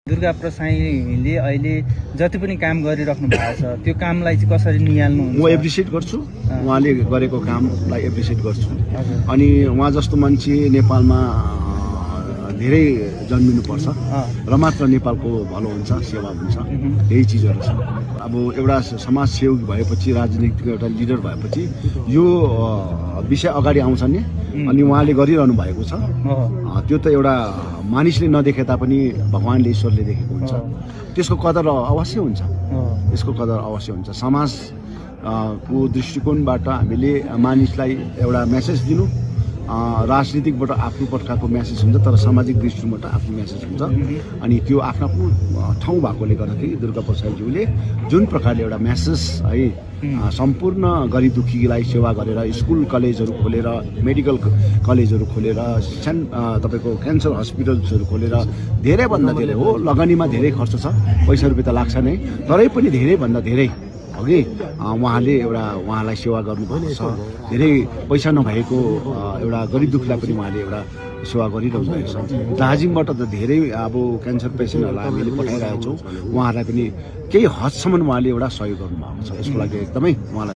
दुर्गा प्रसाईले अहिले जति पनि काम गरिराख्नु भएको छ त्यो कामलाई चाहिँ कसरी निहाल्नुहुन्छ? म एप्रिसिएट गर्छु, उहाँले गरेको कामलाई एप्रिसिएट गर्छु। अनि उहाँ जस्तो मान्छे नेपालमा धेरै जन्मिनुपर्छ र मात्र नेपालको भलो हुन्छ, सेवा हुन्छ, यही चिजहरू छ। अब एउटा समाजसेवी भएपछि, राजनीतिक एउटा लिडर भएपछि यो विषय अगाडि आउँछ नि, अनि उहाँले गरिरहनु भएको छ। त्यो त एउटा मानिसले नदेखे तापनि भगवान्ले, ईश्वरले देखेको हुन्छ। त्यसको कदर अवश्य हुन्छ, यसको कदर अवश्य हुन्छ। समाज को दृष्टिकोणबाट हामीले मानिसलाई एउटा मेसेज दिनु, राजनीतिकबाट आफ्नो पटकाको म्यासेज हुन्छ, तर सामाजिक दृष्टिकोणबाट आफ्नो म्यासेज हुन्छ। अनि त्यो आफ्नो आफ्नो ठाउँ भएकोले गर्दाखेरि दुर्गा प्रसाईज्यूले जुन प्रकारले एउटा म्यासेज है सम्पूर्ण गरिब दुखीलाई सेवा गरेर, स्कुल कलेजहरू खोलेर, मेडिकल कलेजहरू खोलेर, तपाईँको क्यान्सर हस्पिटल्सहरू खोलेर, धेरैभन्दा धेरै हो, लगानीमा धेरै खर्च छ, पैसा रुपियाँ त लाग्छ नै, तरै पनि धेरैभन्दा धेरै अघि उहाँले उहाँलाई सेवा गर्नुभएको छ। धेरै पैसा नभएको एउटा गरिब दुखीलाई पनि उहाँले एउटा सेवा गरिरहनु भएको छ। दार्जिलिङबाट त धेरै अब क्यान्सर पेसेन्टहरूलाई हामीले पठाइरहेको छौँ, उहाँहरूलाई पनि केही हदसम्म उहाँले एउटा सहयोग गर्नुभएको छ। यसको लागि एकदमै उहाँलाई